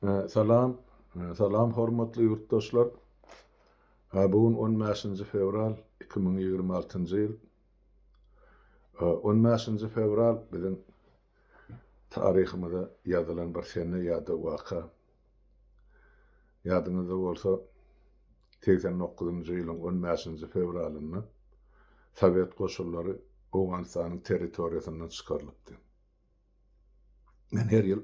Salam, salam hormatly ýurtdaşlar. Bu gün 15-nji fewral 2026-njy ýyl. 15-nji fewral biziň taryhymyza ýazylan bir sene ýa-da waka. Ýadyňyzda bolsa, 89-njy ýylyň 15-nji fewralynda sowet goşunlary Owganystanyň territoriýasyndan çykarylypdy. Men her ýyl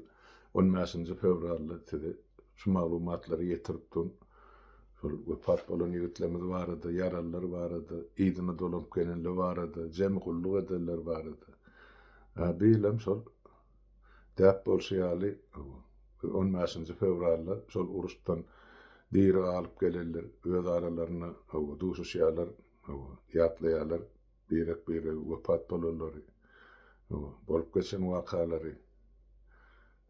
on bäşinji fewralda size şu maglumatlary ýetirip durun. Şol wepat bolan ýigitlerimiz barada, ýaralylar barada, yzyna dolanyp gelenler barada, jemi gulluk edenler barada. Bu ýyl hem şol däp bolşy ýaly on bäşinji fewralda şol uruşdan diri galyp gelenler öz aralarynda duşuşýarlar, ýatlaýarlar. Birek-biregi wepat bolanlary, bolup geçen wakalary,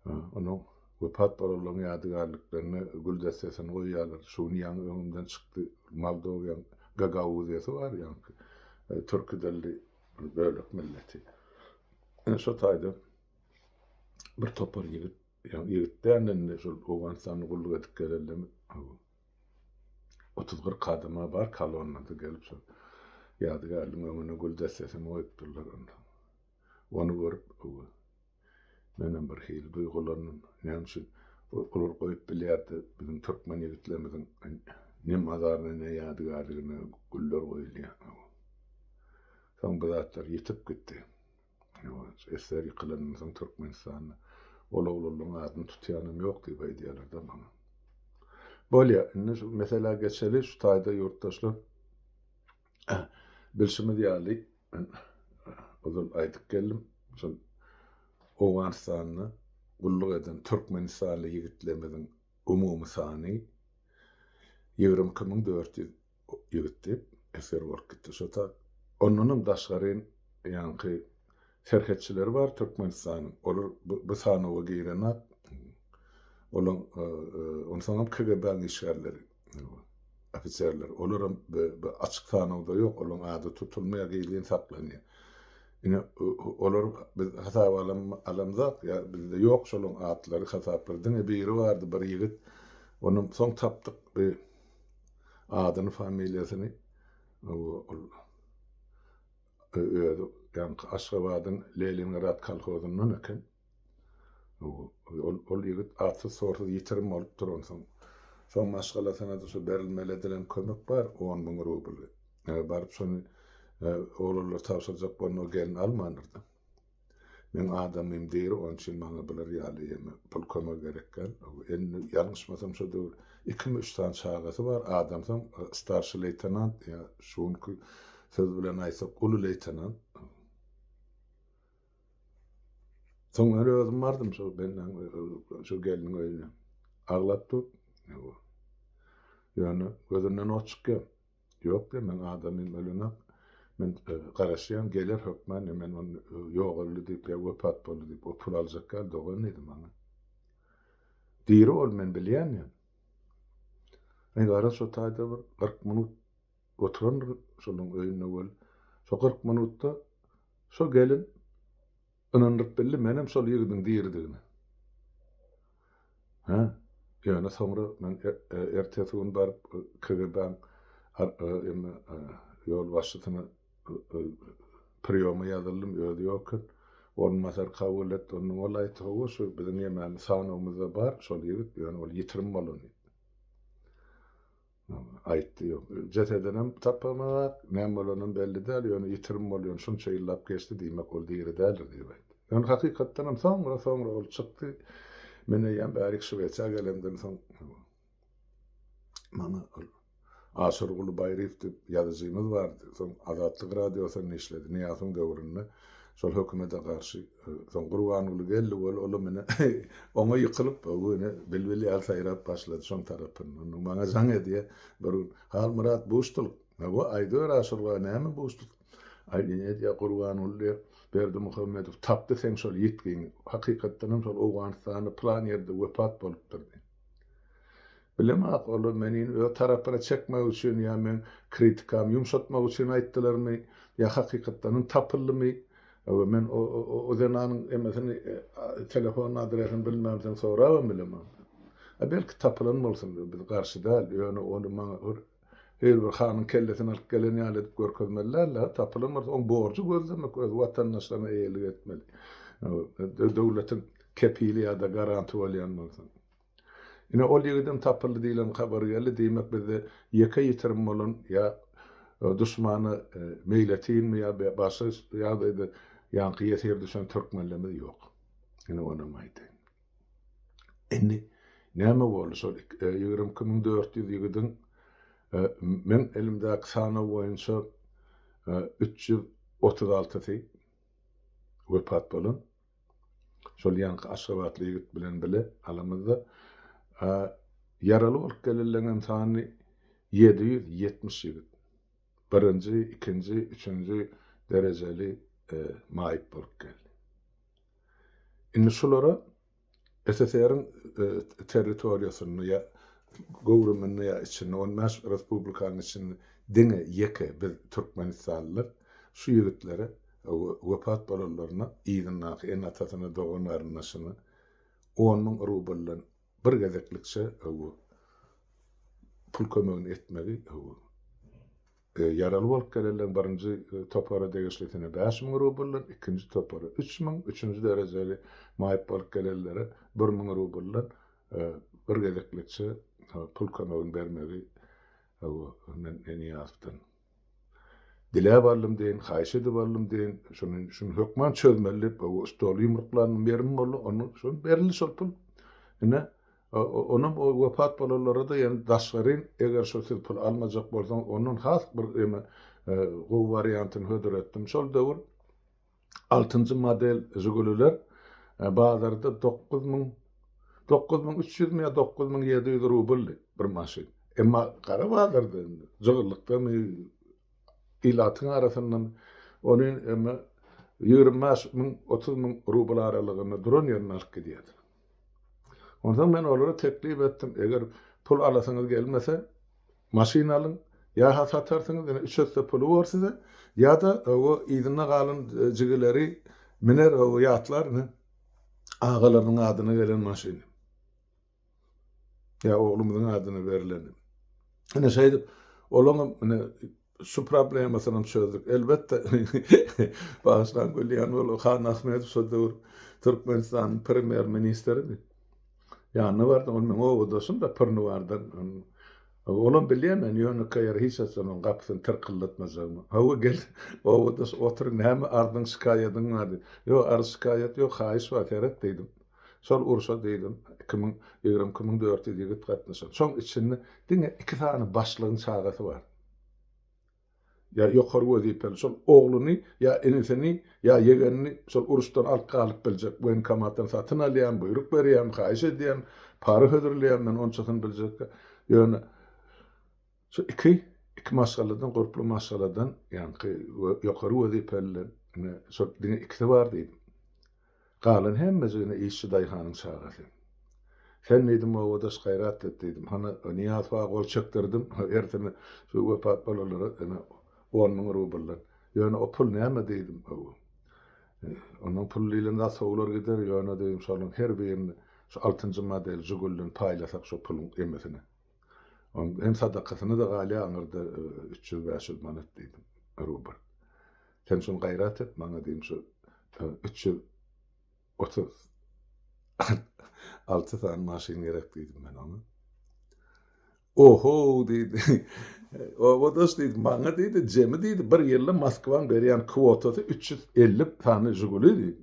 onuň wepat bolanlaryň ýadygärliklerine gül dessesini goýýarlar. Şu gün ýaňy öňümden çykdy, Moldowiýaň Gagauziýasy bar, ýaňky türki dilli bir bölek milleti. Ine şo taýda bir topar ýigit, ýagny ýigit däl indi şol Owganystanda gulluk edip gelenler 30-40 adama bar kolonnada gelip şol ýadygärligiň öňüne gül dessesini goýupdyrlar onda. Ony görüp menem bir hili duýgulandym. Näme üçin olar goýup bilýärdi biziň türkmen ýigitlerimiziň ne mazaryna ne ýadygärligine güller goýulýar. Soň bu zatlar ýitip gitdi. Esger ýykylandan soň Türkmenistanda ol oglanlaryň adyny tutýanam ýok diýip aýdýarlar-da maňa. Bolýa, indi şu meselä geçeli, şu taýda ýurtdaşlar bilşimiz ýaly, men ozal aýdyp geldim, şol Owganystanda gulluk eden türkmenistanly ýigitlerimiziň umumy sany 22400 ýigit diýip, esger bolup gitdi. Şo ta ondanam daşgaryn ýaňky serhetçileri bar Türkmenistanyň. Olar bu sanawa girenok. Olaň onsoňam KGB-niň işgärleri, ofiserler. Olaram bu açyk sanawda ýok. Olaň ady tutulmaýar, gizlin saklanýar. Ine, olar biz hasaba alamzok, ýa bizde ýok şolaň atlary, hasaplary. Diňe biri bardy, bir ýigit. Onam soň tapdyk. Bir adyny familiýasyny ol özi ýaňky Aşgabadyň Leningrad kolhozyndan eken. Ol ol ýigit atsyz-sorsuz ýitirim bolupdyr onsoň. Soň maşgalasyna-da şu berilmeli edilen kömek bar, on müň rubl. Baryp şony oglanlar tabşyrjak bolanda ol gelin almandyr-da. Meň adamym diri, onuň üçin maňa bular ýaly ýeme pul kömegi gerek däl. Indi ýalňyşmasam şo döwür ikimi üç sany çagasy bar, adamsam starşi leýtenant ýa şu günki söz bilen aýtsak uly leýtenant. Soň men özüm bardym şo bendäň şo gelniň öýüne. Aglap dur. Ýöne gözünden ot çykýar. Ýok diýýär, meň adamym ölenok. Men garaşýan, geler hökman diýýär, men ony ýogaldy diýip ýa wepat boldy diýip, o pul aljak ýaly dogan diýdi maňa. Diri ol, men bilýän diýýär. Aý garaz şo taýda bir 40 minut oturandyr şolaň öýünde weli. Şo 40 minutda şo gelin Ynandyryp bildi menem şol ýigidiň diridigine. Hä, ýöne soňra men ertesi gün baryp KGB-niň eme ýolbaşçysyna priýoma ýazyldym, özi ýok eken. Orunbasar kabul etdi, ondan ol aýtdy, hawa şu biziň ýemämiz sanawymyzda bar şol ýigit, ýöne ol ýitirim bolan diýdi. Aýtdy, ýok, jesedinem tapamok, näme bolanam belli däl, ýöne ýitirim boldy, ýöne şunça ýyllap geçdi, diýmek, ol diri däldir diýip aýtdy. Ýöne hakykatdanam soňra, soňra ol çykdy. Men eýýäm bärik Şwesiýa gelemden soň maňa ol Aşyrguly Baýryýew diýip ýazyjymyz bardy. Soň Azatlyk radiosynda işledi, Nyýazowyň döwründe. Şol hökümete garşy soň Gurbanguly geldi weli olam ine oňa ýykylyp bu ine bilbil ýaly saýrap başlady şoň tarapyndan. Onnoň maňa jaň edýär bir gün Halmyrat buşdulyk. Hawa aýdyber Aşurga näme buşduk? Aý ine diýýär Gurbanguly diýýär Berdimuhamedow tapdy seň şol ýitgiňi. Hakykatdanam şol Owganystanda pylan ýerde wepat bolupdyr diýip. Bilemok olar meni öz tarapyna çekmek üçin ýa meň kritikamy ýumşatmak üçin aýtdylarmy ýa hakykatdanam tapyldymy we men o zenanyň emesini telefon adresini bilmämsoň sorabam bilemok. A belki tapylan bolsun, biz garşy däl, ýöne ony maňa bir her bir hanyň kellesini alyp gelen ýaly edip görkezmeli däl-de, tapylan bolsa oň borjy gözlemek, öz watandaşlaryna eýelik etmeli. Döwletiň kepili ýa-da garanty bolýan bolsa. Ine, ol ýigidem tapyldy diýlen habar geldi. Diýmek, bizde ýeke ýitirim bolan ýa duşmana meýletinmi ýa başga ýagdaýda ýaňky ýesir düşen türkmenlerimiz ýok. Ine, onam aýdaýyn. Indi näme boldy? Şol 22400 ýigidiň meň elimdäki sanaw boýunça 336-sy wepat bolan. Şol ýaňky aşgabatly ýigit bilen bile alamyzda ýaraly bolup gelenleňem sany 770 ýigit. Birinji, ikinji, üçünji derejeli maýyp bolup geldi. Indi şulara SSR-iň territoriýasynda ýa göwrüminde ýa içinde, on bäş respublikanyň içinde diňe ýeke biz türkmenistanlylar şu ýigitlere wepat bolanlaryna yzyndaky ene-atasyna, dogan-garyndaşyna on müň rubldan bir gezeklikçe pul kömegini etmegi Ýaraly bolup gelenleriň birinji topara degişlisine 5000 rubldan, ikinji topara 3000, üçünji derejeli maýyp bolup gelenlere 1000 rubldan bir gezeklikçe pul kömegini bermegi men Nyýazowdan diläp aldym diýen, haýyş edip aldym diýen, şuny şuny hökman çözmeli diýip, stoly ýumruklandym ýerim boldy, onda şol berildi şol pul. Ine, Onam o wepat bolanlara-da ýöne daşgaryn eger şo siz pul almajak bolsaňyz ondan has bir eme gowy wariantyny hödür etdim. Şol döwür altynjy model Žiguliler bazarda 9000 9300-mi ýa 9700 rubldy bir maşyn. Emma gara bazarda indi jygyllykdamy ilatyň arasyndan ony eme 25 müň 30 müň rubl aralygynda duran ýerinde alyp gidýärdiler. Onsoň men olara teklip etdim, eger pul alasyňyz gelmese, maşyn alyň, ýa-ha satarsyňyz, ine üç esse puly bor size, ýa-da o yzynda galan jigileri miner, o ýatlar, ine, agalarynyň adyna gelen maşyny. Ýa oglumyzyň adyna berleni. Ine şeýdip, olaňam ine şu problemasynam çözdük. Elbetde, bagyşlaň gülýän bolup, Han Ahmedow şo döwür Türkmenistanyň premýer-ministridi. Ýanyna bardym, ol meň obadaşym-da Pürnüwardan. Olam bilýär men ýönekeý ýere hiç haçan oň gapysyny tyrkyldatmajagymy. Hawa, gel, obadaş, otur, näme arzyň, şikaýadyň bar diýdi. Ýok, arz-şikaýat ýok, haýyş bar, seret diýdim. Şol urşa diýdim, 2022 2400 ýigit gatnaşan. Şoň içinde diňe iki sany başlygyň çagasy bar. Ýa ýokary wezipeli şol ogluny ýa inisini ýa ýegenini şol uruşdan alyp galyp biljek woýenkomatdan satyn alýan, buýruk berýän, haýyş edýän, para hödürleýän men onçasyny biljek. Ýöne şu iki iki maşgaladan, gurply maşgaladan ýaňky ýokary wezipeliler ine şol diňe ikisi bar diýdim. Galan hemmejigine işçi daýhanyň çagasy. Sen diýdim obadaş gaýrat et diýdim. Hany Nyýazowa gol çekdirdim. Hersine şu wepat bolanlara ine 10 müň rubldan. Ýöne o pul näme diýdim. Ondan pul diýlen zat sowlar gider, ýöne diýdim şolaryň her birini şu altynjy model Žigulden paýlasak şo puluň emesine. Onuň hem sadakasyna-da galýar aňyrda 300-500 manat diýdim, rubl. Sen şuny gaýrat et, maňa diýdim şu 336 sany maşyn gerek diýdim men oňa. Oho diýdi. Obadaş diýdi, maňa diýdi, jemi diýdi, bir ýylda Moskwaň berýän kwotasy 350 sany Žiguli diýdi.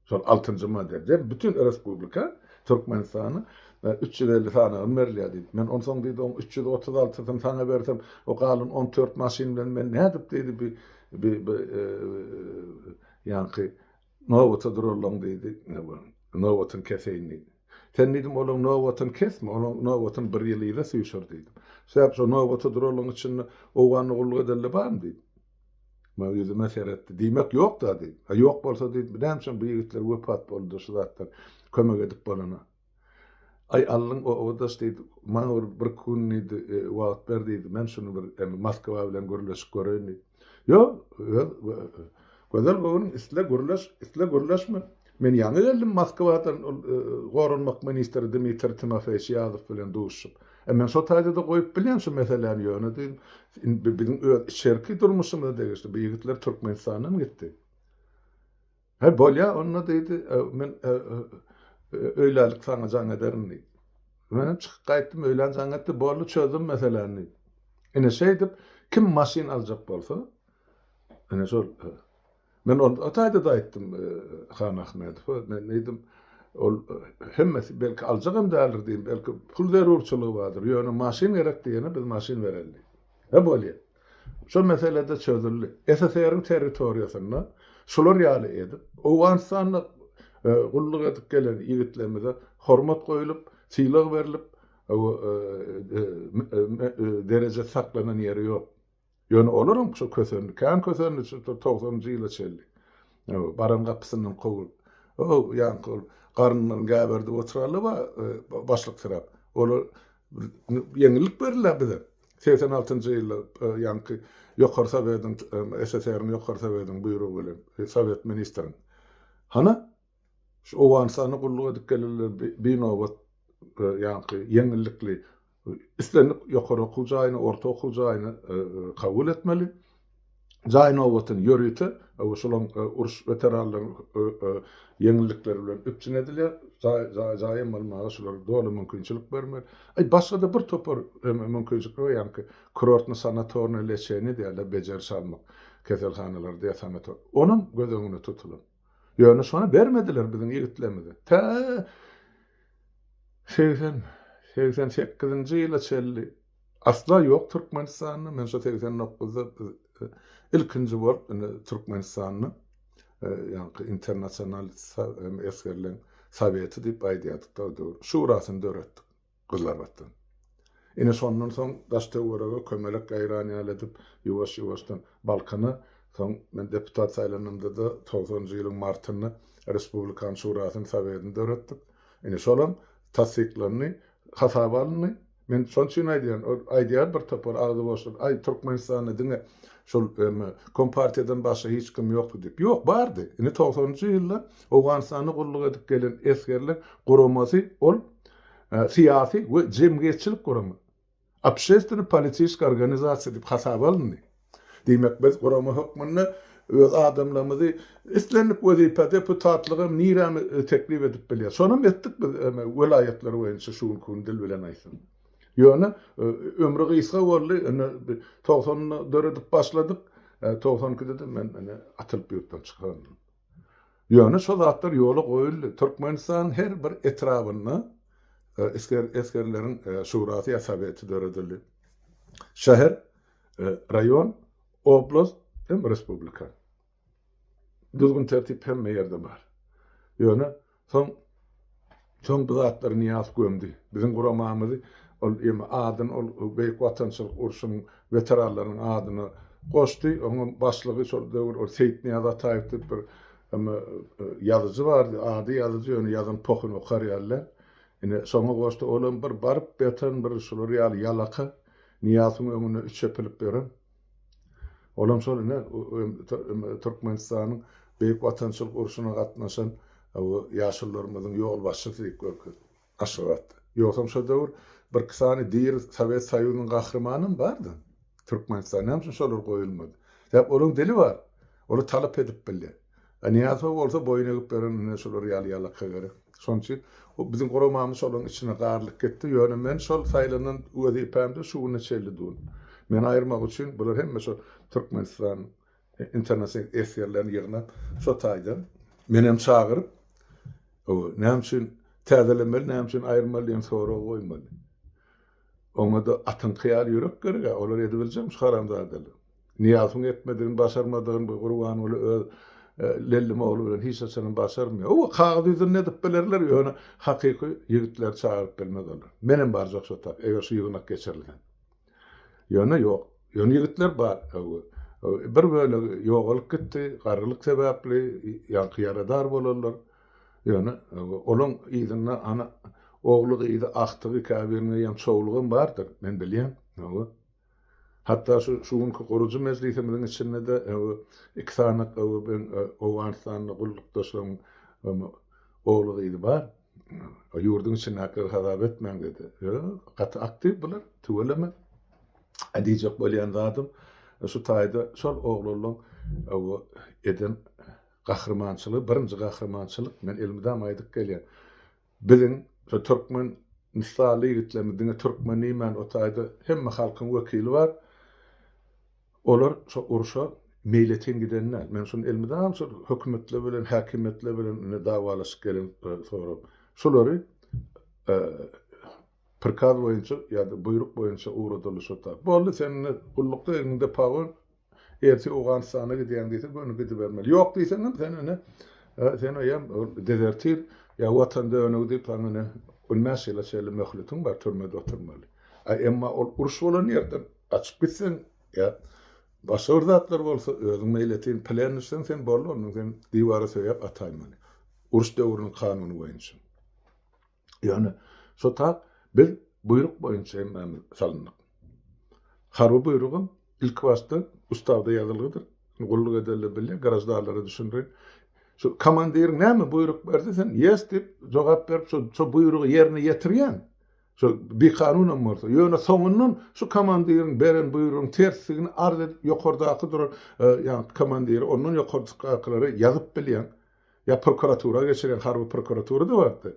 Şol altynjy model. Jem bütin respublika Türkmenistana 350 sanagan berilýär diýdi. Men onsoň diýdi, oň 336-syny saňa bersem, o galan 14 maşyn bilen men nädip diýdi, bi bi bi ýaňky nobata durarlaň diýdi. Nobatyny keseýin diýdi. Sen diýdim, olaň nobatyny kesme, olaň nobatyny bir ýyl yza süýşür diýdim. Sebäp şo nobata durarlaň içinde Owganda gulluk edenler barmy diýdim. Maňa ýüzüme seretdi. Diýmek ýok-da diýdi. A ýok bolsa diýdi, näme üçin bu ýigitler wepat boldy şu zatlar kömek edip bolana. Aý allyň obadaş diýdi, maňa bir bir gün diýdi, e, wagt ber diýdi. Men şuny bir e, Moskwa bilen gürleşip göreýin diýdi. Ýok, öz gözel göwnüň isle gürleş, isle gürleşme. Men ýaňy geldim Moskwadan ol goranmak ministri Dmitriý Timofeýiç Ýazow bilen duşuşyp. E men şo taýda-da goýup bilýän şu meseläni ýöne diýdim, indi biziň öz içerki durmuşymyza degişli bu ýigitler Türkmenistandan gitdi. He bolýa onda diýdi, men öýlälik saňa jaň ederin diýdi. Menem çykyp gaýtdym, öýlän jaň etdi, boldy çözdüm meseläni diýdi. Ine şeýdip kim maşyn aljak bolsa, ine şol men ol o taýda-da aýtdym Han Ahmedowa, men diýdim, ol hemmesi belki aljagam däldir diýdim, belki pul zerurçylygy bardyr, ýöne maşyn gerek diýene biz maşyn bereli diýdim. He bolýa. Şo mesele-de çözüldi. SSR-iň territoriýasynda şular ýaly edip, Owganystanda gulluk edip gelen ýigitlerimize hormat goýulyp, sylag berlip, dereje saklanan ýeri ýok. Ýöne olaram şo kösendi, kän kösendi şu togsanynjy ýyla çenli. Baran gapysyndan kowulyp, o ýaňky ol garynlaryny gäberdip oturanlar bar, başlyksyrap. Olar ýeňillik berildi bize. 86-njy ýylda ýaňky Ýokary Sowetiň, SSR-iň Ýokary Sowetiniň buýrugy bilen, sowet ministriň. Hana, şu Owganystanda gulluk edip gelenler binobat ýaňky ýeňillikli islendik ýokary okuw jaýyna, orta okuw jaýyna kabul etmeli. Jaý nobatyny ýörite şolaň uruş weteranlaryň ýeňillikleri bilen üpjün edilýär. Jaý jaý jaýam almaga şulara doly mümkinçilik bermeli. Aý başga-da bir topar mümkinçilikler bar, ýaňky kurortno-sanatornoý leçeniýe diýýärler, bejeriş almak keselhanalarda ýa sanator. Onam göz öňünde tutulan. Ýöne şony bermediler biziň ýigitlerimize. Tä 80 88-nji ýyla çenli Asla ýok Türkmenistanda men şo 89-da biz ilkinji bolup indi Türkmenistanda ýaňky internasional esgerleň soweti diýip aýdýardyk-da o döwür. Şurasyny döretdik Gyzylarbatdan. Ine şondan soň daş-töwerege kömelek ýaýran ýaly edip ýuwaş-ýuwaşdan Balkana, soň men deputat saýlanamda-da togsanynjy ýylyň martynda Respublikan şurasyny sowetini döretdik. Ine şolam tassyklandy, hasaba alyndy. Men şonuň üçin aýdýan, ol aýdýar bir topar agzy boşlar, aý Türkmenistanda diňe şol kompartiýadan başga hiç kim ýokdy diýip. Ýok, bardy. Indi togsanynjy ýylda Owganystanda gulluk edip gelen esgerler guramasy ol syýasy we jemgyýetçilik gurama. Obşestwennö-politiçeskiý organizasiýa diýip hasaba alyndy. Diýmek, biz gurama hökmünde öz adamlarymyzy islendik wezipä, deputatlyga nirämi teklip edip bilýäris. Şonam etdik biz welaýatlar boýunça şu günki gün dil bilen aýtsam. Ýöne ömri gysga boldy. Indi togsanda döredip başladyk. 92-de-de men ine atylyp ýurtdan çykaryldım. Ýöne şo zatlar ýola goýuldy. Türkmenistanyň her bir etrabynda esgerleriň şurasy ýa soweti döredildi. Şäher Raýon, oblast hem respublika. Düzgün-tertip hemme ýerde bar. Ýöne soň soň bu zatlary Nyýazow gömdi. Biziň guramamyzy ol eme adyny ol Beýik Watançylyk urşunyň weteranlarynyň adyna goşdy. Oňam başlygy şol döwür ol Seýitnyýaz Ataýew diýip bir eme ýazyjy bardy. Ady ýazyjy ýöne ýazan pohuny okar ýaly däl. Ine şoňa goşdy. Olam bir baryp ýatan bir şular ýaly ýalaka. Nyýazowyň öňünde üç epilip ýören. Olam şol ine Türkmenistanyň Beýik Watançylyk urşuna gatnaşan ýaşulularymyzyň ýolbaşçysy diýip görkezdi. Aşgabatda. Ýogsam şo döwür birki sany diri Sowet Soýuzynyň gahrymanam bardy. Türkmenistanda näme üçin şolar goýulmady? Sebäp olaryň dili bar. Olar talap edip bilýär. A Nyýazowa bolsa boýun egip beren ine şular ýaly ýalaka gerek. Şonuň üçin o biziň guramamyz şolaryň içine garylyp gitdi. Ýöne men şol saýlanan wezipämde şu güne çenli durun. Meni aýyrmak üçin bular hemme şo Türkmenistan internasional esgerlerini ýygnap şo taýdan menem çagyryp o näme üçin täzelemeli näme üçin aýyrmaly diýen soragy goýmaly. Oňa-da atyňky ýaly ýürek gerek-ä, olar edibiljekmi şu haramzadalar? Nyýazowyň etmedigini, başarmadygyny bu Gurbanguly öz lellim ogly bilen hiç haçanam başarmaýar. Hawa, kagyz ýüzünde edip bilerler, ýöne hakyky ýigitleri çagyryp bilmez olar. Menem barjak şo tap, eger şu ýygnak geçirilse. Ýöne ýok. Ýöne ýigitler bar. Hawa. Bir bölegi ýogalyp gitdi, garrylyk sebäpli, ýaňky ýaradar bolanlar. Ýöne olaň yzynda ana ogly, gyzy, agtygy, käbiriniň eýýäm çowlugam bardyr, men bilýän. Hawa. Hatda şu şu günki gurujy mejlisimiziň içinde-de iki sany meň Owganystanda gullukdaşlarymyň. Ogly gyzy bar. Ýurduň içindäkileri hasap etmäň diýdi. Ýok, gaty aktiw bular, tüweleme. Diýjek bolýan zadym, şu taýda şol oglanlaň eden gahrymançylygy, birinji gahrymançylyk, men elmydama aýdyp gelýän. Biziň şu türkmen nistally ýigitlerimiz, diňe türkmen diýmän, o taýda hemme halkyň wekili bar. Olar şo urşa meýletin giden däl. Men şuny elmydam şol hökümetler bilen, häkimiýetler bilen indi dawalaşyp gelen sorag. Şulary prikaz boýunça ýa-da buýruk boýunça ugradyldy şo ta. Boldy sen indi gullukda egniňde pagon ertir Owganystana gidýäň diýse göni gidibermeli. Ýok diýseňem sen ine sen eýýäm dezertir ýa watan dönügi diýip saňa ine 15 ýyla çenli möhletiň bar türmede oturmaly. A emma ol uruş bolan ýerden gaçyp gitseň ýa başga bir zatlar bolsa özüň meýletin plen düşseň sen boldy ondan sen diwara söýäp ataýmaly. Uruş döwrüniň kanuny boýunça. Ýöne şo tak biz buýruk boýunça hemmämiz salyndyk. Harby buýrugam ilki başda ustawda ýazylgydyr. Gulluk edenler bilýär, graždanlara düşündirin. Şu komandiriň näme buýruk berse sen yes diýip jogap berip şo şo buýrugy ýerine ýetirýäň. Şo bikanunam bolsa. Ýöne soňundan şu komandiriň beren buýrugyň tersdigini arz edip ýokardaky duran ýa komandiri ondan ýokardakylara ýazyp bilýäň. Ýa prokuratura geçirýän harby prokuratura-da bardy.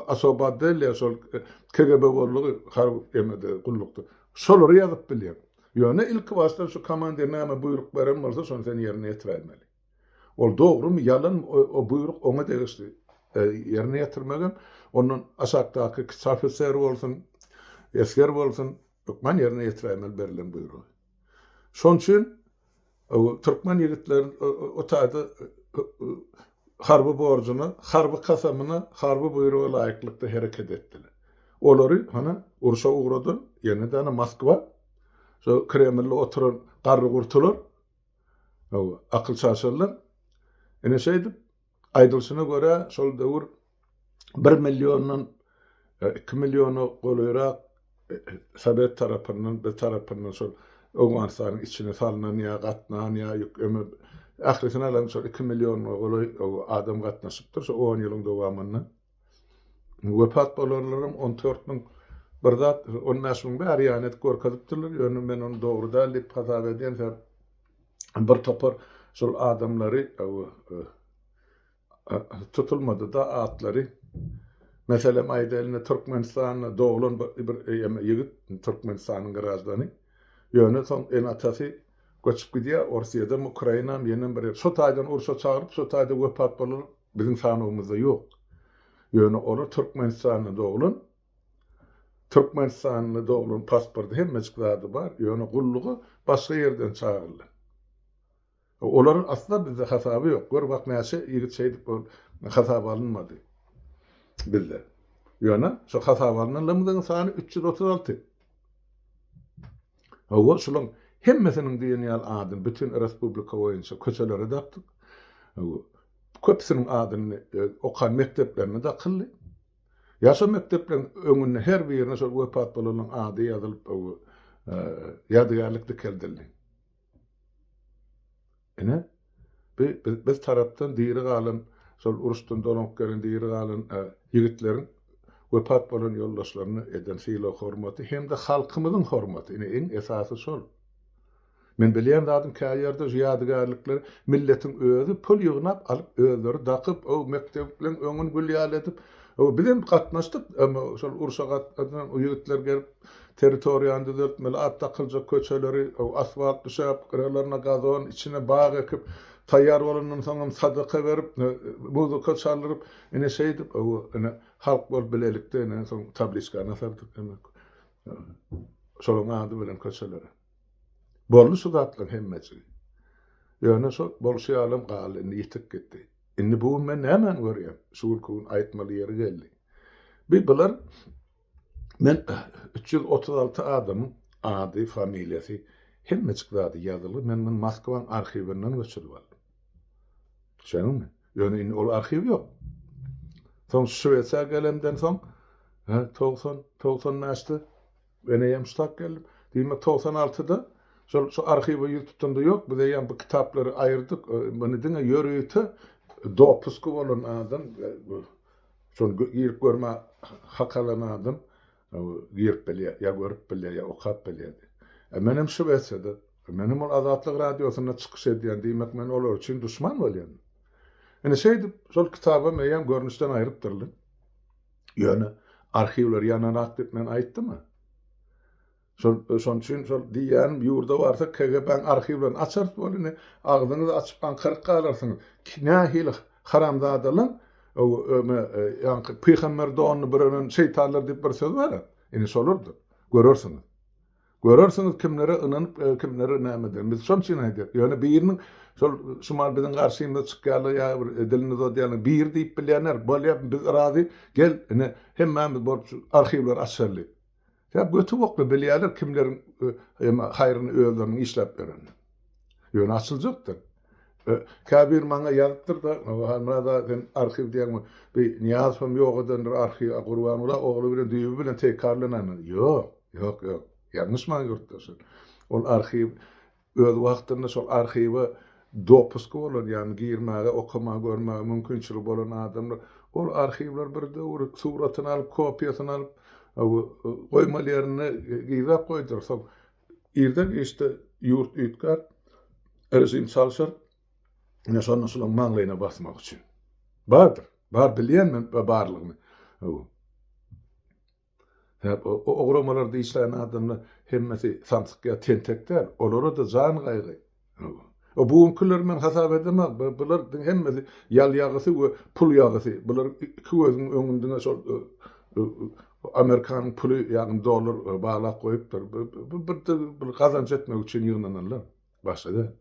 Osoba otdel ýa şol KGB boldugy harby emede gullukda. Şolary ýazyp bilýän. Ýöne ilki başdan şu komandir näme buýruk beren bolsa şony sen ýerine ýetiräýmeli. Ol dogrumy ýalanmy o buýruk oňa degişli. Ýerine ýetirmegem ondan aşakdaky kiçi ofiser bolsun, esger bolsun hökman ýerine ýetiräýmeli berlen buýrugy. Şonuň üçin Türkmen ýigitleri o taýda harby borjuna, harby kasamyna, harby buýruga laýyklykda hereket etdiler. Olary hany urşa ugradan ýene-de hany Moskwa, şo Kremlde oturan garry-gurtular, akyl çaşanlar. Ine şeýdip, aýdylyşyna görä, şol döwür bir milliondan 2 milliona golaýrak sowet tarapyndan, biz tarapyndan şol Owganystanyň içine salnan ýa gatnan ýa ýük ömür ählisini alan şol 2 milliona golaý adam gatnaşypdyr şu 10 ýylyň dowamynda. Wepat bolanlaram 14 müň bir zat 15 müň bäri ýany edip görkezipdirler. Ýöne men ony dogry däl diýip hasap edýän sebäp bir topar şol adamlary tutulmady-da atlary. Meselem aýdaýyn, Türkmenistanda doglan bir ýigit, Türkmenistanyň graždany. Ýöne soň ene-atasy göçüp gidýär, Orsýedem, Ukrainam, ýenem bir ýer. Şo taýdan urşa çagyryp, şo taýda wepat bolan biziň sanawymyzda ýok. Ýöne olar Türkmenistanda doglan, Türkmenistanda doglan pasporty hemmejik zady bar, ýöne gulluga başga ýerden çagyryldy. Olaryň asla bizde hasaby ýok. Gör bak näçe ýigit şeýdip ol hasaba alynmady bizde. Ýöne şo hasaba alynanlarymyzyň sany 336. Hawa şulaň hemmesiniň diýen ýaly adyny bütin respublika boýunça köçelere dakdyk. Hawa köpüsiniň adyny e, okan mekdeplerine dakyldy. Ýa şo mekdepleriň öňünde her birine şol wepat bolanlaryň ady ýazylyp e, ýadygärlik dikeldildi. Ine, bi biz tarapdan diri galan, şol uruşdan dolanyp gelen diri galan ýigitleriň wepat bolan ýoldaşlaryna eden sylag-hormaty hem-de halkymyzyň hormaty. Ine, iň esasy şol. Men bilýän zadym kä ýerde şu ýadygärlikleri milletiň özi pul ýygnap alyp özleri dakyp, o mekdepleň öňüni gül ýaly edip, o bizem gatnaşdyk, şol urşa gatnaşan ýigitler gelip Territoriýany düzeltmeli, at dakyljak köçeleri asfalt düşäp, gyralaryna gazon, içine bag ekip, taýýar bolandan soňam sadaka berip, muzyka çaldyryp, ine şeýdip, ine, halk bolup bilelikde ine soň tabliçkany asardyk demek. Şolaryň ady bilen köçelere. Boldy şu zatlaryň hemmejigi. Ýöne şo bolşy ýalam galdy, indi ýitip gitdi. Indi bu gün men nämäni görýän? Şu günki gün aýtmaly ýeri geldi. Bi bular Men 336 adamyň ady, familiýasy, hemmejik zady ýazylgy, men muny Moskwaň arhiwinden göçürip aldym. Düşendiňmi? Ýöne indi ol arhiw ýok. Soň Şwesiýa gelemden soň, 90, 95-de men eýýäm ştat geldim. Diýmek 96-da şol şu arhiwe ýüz tutamda ýok, biz eýýäm bu kitaplary aýyrdyk, muny diňe ýörite. Dopuski bolan adam, şony girip görmä hak alan adam girip bilýär, ýa görüp bilýär, ýa okap bilýär. E menem Şwesiýada, menem ol Azatlyk radiosynda çykyş edýän, diýmek men olar üçin duşman bolýan. Ine şeýdip şol kitabam eýýäm görnüşden aýrypdyrlar. Ýöne arhiwler ýanarak diýip men aýtdym-a. Şol şonuň üçin şol diýýänim ýurda barsak KGB-niň arhiwlerini açarys bol indi agzyňyzy açyp aňkaryp galarsyňyz. Nähili haramzadalar öme ýaňky pygamber donuny bürenen şeýtanlar diýip bir söz bar-a. Indi şolardyr. Görersiňiz. Görersiňiz kimlere ynanyp kimlere näme eden. Biz şonuň üçin aýdýarys. Ýöne biriniň şol şumal biziň garşymyza çykýarlar ýa bir dilini uzadýarlar biri diýip bilýänler bolýar biz razy gel ine hemmämiz bolup şu arhiwleri açaly. Sebäp göti bokly bilýärler kimleriň eme haýryny özleriniň işläp berenini. Ýöne açyljakdyr. Käbir maňa ýazypdyr-da, Halmyrat aga sen arhiw diýýäňmi? Bi Nyýazowam ýok edendir arhiw, a Gurbanguly ogly bilen düýbi bilen teýkarlanandyr. Ýok, ýok, ýok. Ýalňyşmaň ýurtdaşlar. Ol arhiw Öz wagtynda şol arhiwe dopuski bolan, ýagny girmäge, okamaga, görmäge mümkinçiligi bolan adamlar ol arhiwleri bir döwür suratyny alyp, kopiýasyny alyp, goýmaly ýerinde gizläp goýdular. Soň irden-giçde ýurt üýtgär, režim çalşar, ine şonda şolaryň maňlaýyna basmak üçin. Bardyr, bar bilýän men barlygyny. Sebäp o guramalarda işleýän adamlar hemmesi samsyk ýa tentek däl. Olara-da jan gaýgy. O bu günkileri men hasap edemok. Bular diň hemmesi ýal ýagysy we pul ýagysy. Bular iki gözüň öňünde diňe şol Amerikanyň puly ýagny dollar baglap goýupdyr. Bu bir gazanç etmek üçin ýygnananlar. Başga däl.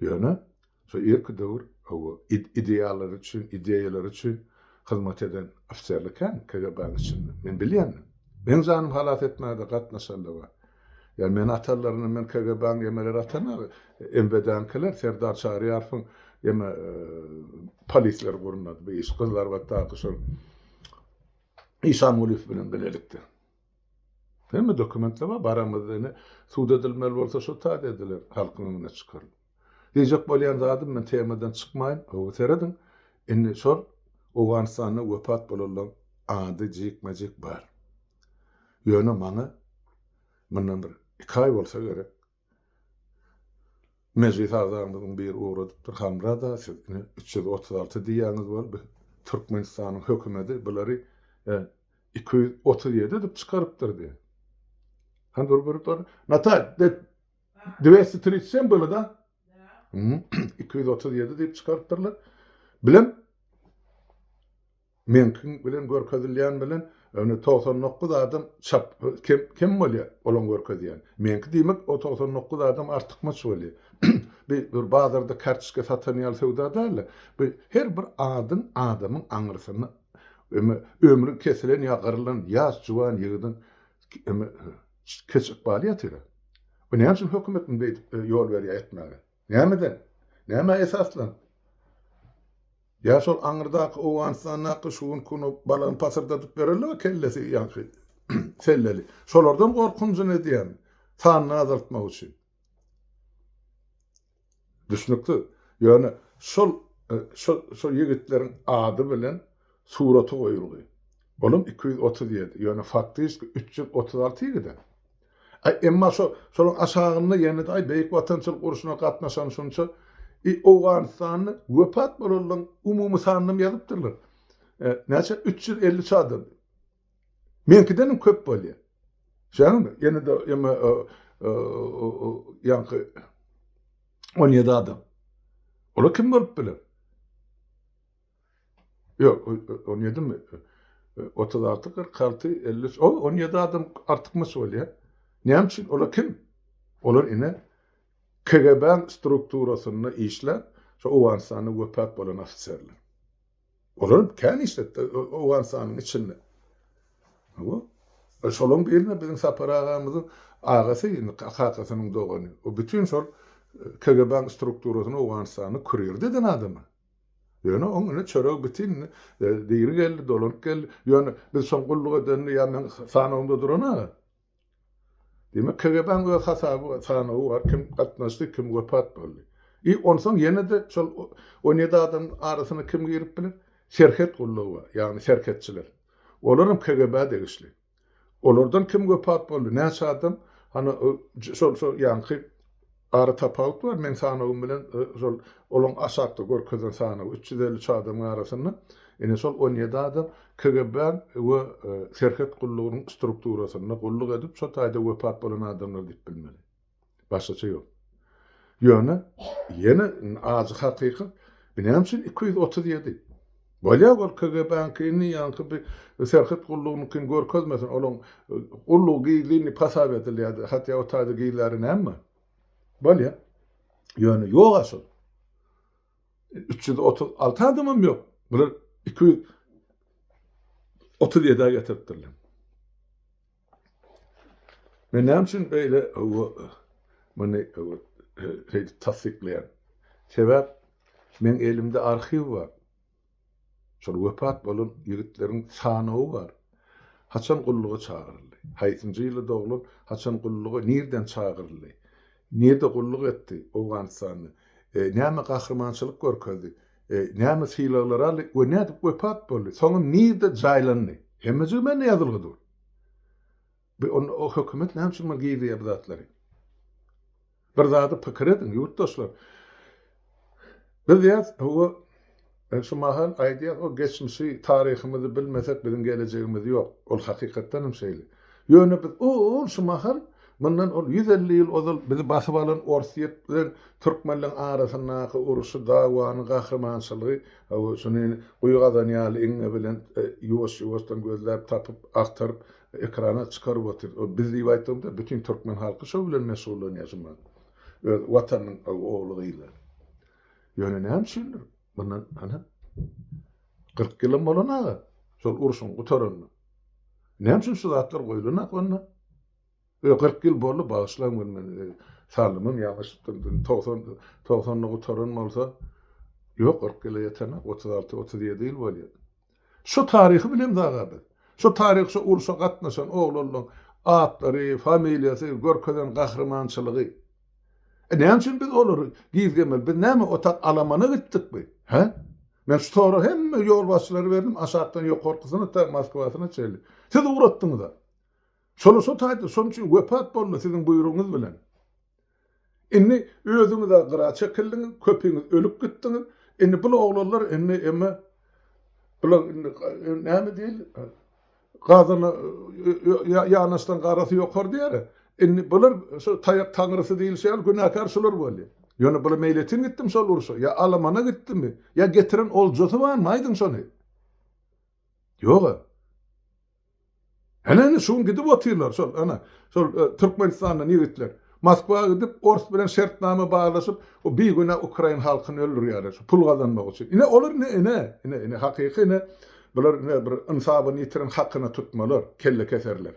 Ýöne Şo irki döwür hawa, ideallary üçin, ideýalary üçin hyzmat eden ofiserler kän KGB-niň içinde. Men bilýän. Meň janymy halas etmäge-de gatnaşanlar bar. Ýa meni atanlarynda men KGB-niň emeleri atanok. MWD-niňkiler, Serdar Çaryýarowyň eme polisleri gurnady bu işi. Gyzylarbatdaky şol Işangulyýew bilen bilelikde. Hemme dokumentler bar, baramyzda ine sud edilmeli bolsa şo taýda ediler, halkyň öňüne çykarylyp. Diýjek bolýan zadym men temadan çykmaýyn, gowy serediň, indi şol Owganystanda wepat bolanlaryň ady jikme-jik bar. Ýöne maňa mundan bir iki aý bolsa gerek, Mejlis agzamyzyň biri ugradypdyr, Halmyrat aga siz ine 336 diýýäňiz bol, biz Türkmenistanyň hökümedi bulary 237 edip çykarypdyr diýýär. Hany dur bir dur. Natal, 237 было, da? 237 diýip çykarypdyrlar. Bilen Meňkiň bilen görkezilýän bilen ýöne 99 adam çap kem kem bolýar olaň görkezýän. Meňki diýmek o 99 adam artykmaç bolýar. Bi bir bazarda kartoçka satan ýaly söwda dälde. Bu her bir adyň adamyň aňyrsynda öme ömri kesilen ýa gyrylan ýaş juwan ýigidiň öme keç ykbaly ýatyr. Bu näme üçin hökümet muny beýdip ýol berýär etmäge? Nämeden? Nämä esaslanyp? Ýa şol aňyrdaky Owganystandaky şu günki güni balany pasyrdadyp bererler kellesi ýaňky selleli. Şolardan gorkunjyny edýän sanyny azaltmak üçin. Düşnüksiz. Ýöne şol şol şol ýigitleriň ady bilen suraty goýulgy. Olam 237, ýöne faktiski 336 ýigide. Aý, emma şo, şolaň aşagynda ýene-de aý Beýik Watançylyk urşuna gatnaşan şunça i Owganystanda wepat bolanlaryň umumy sanynam ýazypdyrlar. E, näçe? 353 adam. Meňkidenem köp bolýar. Şäňmi? Ýene-de eme ýaňky 17 adam. Olar kim bolup biler? Ýok, 17 mi? 36, 46, 53, o 17 adam artykmaç bolýar. Näme üçin? Olar kim? Olar ine KGB-niň strukturasynda işläp, şu Owganystanda wepat bolan ofiserler. Olar kän işletdi Owganystanyň içinde. Hawa. Şolaryň birine biziň Sapar agamyzyň agasy, indi kakasynyň dogany. O bütin şol KGB-niň strukturasyny Owganystanda kurirde eden adamy. Ýöne oň ine çöregi bitin diri geldi, dolanyp geldi. Ýöne biz şoň gulluk edenini ýa meň sanawymda duran aga. Diýmek KGB-niň öz hasaby bar, sanawy bar, kim gatnaşdy, kim wepat boldy. I onsoň ýene-de şol 17 adamyň arasyna kim girip biler? Serhet gullugy bar, ýagny serhetçiler. Olaram KGB-ä degişli. Olardan kim wepat boldy, näçe adam, hany şol şol ýaňky ara tapawut bar meň sanawym bilen şol olaň aşakda görkezen sanawy 353 adamyň arasynda ine şol 17 adam KGB-niň we serhet gullugynyň strukturasynda gulluk edip şo taýda wepat bolan adamlar diýip bilmeli. Başgaça ýok. Ýöne ýene ajy hakykat, bu näme üçin 237? Bolýar ol KGB-niňki indi ýaňky bir serhet gullugynyňkyny görkezmesin, olaň gullugy gizlin diýip hasap edilýärdi, hatda o taýda gizläri näme bar? Bolýar. Ýöne ýok-a şol. 336 adamam ýok. Bular 237-ä getiripdirler. Men näme üçin beýle muny şeýdip tassyklaýan? Sebäp meň elimde arhiw bar. Şol wepat bolan ýigitleriň sanawy bar. Haçan gulluga çagyryldy? Haýsynjy ýylda doglan, haçan gulluga, nirden çagyryldy? Nirde gulluk etdi Owganystanda? Näme gahrymançylyk görkezdi? Näme sylaglar aldy we nädip wepat boldy? Soňam nirde jaýlandy? Hemmejigi mende ýazylgy dur. Bu onda o hökümet näme üçin muny gizleýär bu zatlary? Bir zady pikir ediň, ýurtdaşlar. Biz ýaz, hawa, şu mahal aýdýas, o geçmişi, taryhymyzy bilmesek biziň gelejegimiz ýok. Ol hakykatdan hem şeýle. Ýöne biz o-ol şu mahal, mundan ol 150 ýyl ozal bizi basyp alan Orsýet bilen türkmenleň arasyndaky urşy, dawany, gahrymançylygy, hawa, şuny guýy gazan ýaly iňňe bilen ýuwaş-ýuwaşdan gözläp tapyp, agtaryp, ekrana çykaryp otyr. O biz diýip aýtdygymda bütin türkmen halky şo bilen meşgullanýar şu mahal. Öz watanynyň ogly-gyzlary. Ýöne näme üçindir mundan ana 40 ýylam bolan aga şol urşuň gutaranyna. Näme üçin şu zatlar goýulanak onda? Ö 40 ýyl boldy bagyşlaň men men sanymam ýalňyşypdym. 90 90-da gutaran bolsa ýok 40 ýyla ýetenak 36 37 ýyl bolýar. Şu taryhy bilemz aga biz. Şu taryh şu urşa gatnaşan oglanlaň atlary, familiýasy, görkezen gahrymançylygy. E näme üçin biz olary gizlemeli? Biz näme otak alamana gitdikmi? Hä? Men şu soragy hemme ýolbaşçylara berdim, aşakdan ýokarkysyna ta Moskwasyna çenli. Siz ugratdyňyz-a. Şolar şo taýda şonuň üçin wepat boldy siziň buýrugyňyz bilen. Indi özüňiz-ä gyra çekildiňiz, köpüňiz ölüp gitdiňiz. Indi bul oglanlar indi emme bular indi näme diýeli? Gazana ýanaşdan garasy ýokar diýer. Indi bular şu taýak taňrysy diýilişi ýaly günäkär şular bolýar. Ýöne bular meýletin gitdimi şol urşa? Ýa alamana gitdimi? Ýa getiren oljasy barmy? Aýdyň şony. Ýog-a. Hene indi şu gün gidip otyrlar şol ana şol e, Türkmenistandan ýigitler. Moskwa gidip ors bilen şertnama baglaşyp o bigünä ukrain halkyny öldürýärler şu pul gazanmak üçin. Ine olar ine ine ine ine hakyky ine bular ine bir ynsabyny ýitiren hakyna tutmalar, kelle keserler.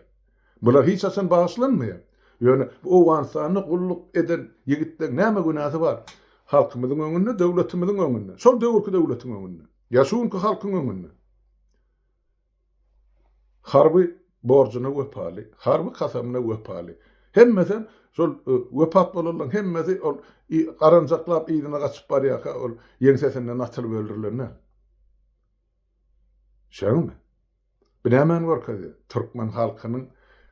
Bular hiç haçan bagyşlanmaýar. Ýöne bu Owganystanda gulluk eden ýigitleň näme günäsi bar? Halkymyzyň öňünde, döwletimiziň öňünde. Şol döwürki döwletiň öňünde. Ýa şu günki halkyň öňünde. Harby borjuna wepaly, harby kasamyna wepaly. Hemmesem şol e, wepat bolanlaryň hemmesi ol garanjaklap yzyna gaçyp barýarka ol ýeňsesinden atylyp öldürilenler. Şeňmi? Bu nämäni görkezýär? Türkmen halkynyň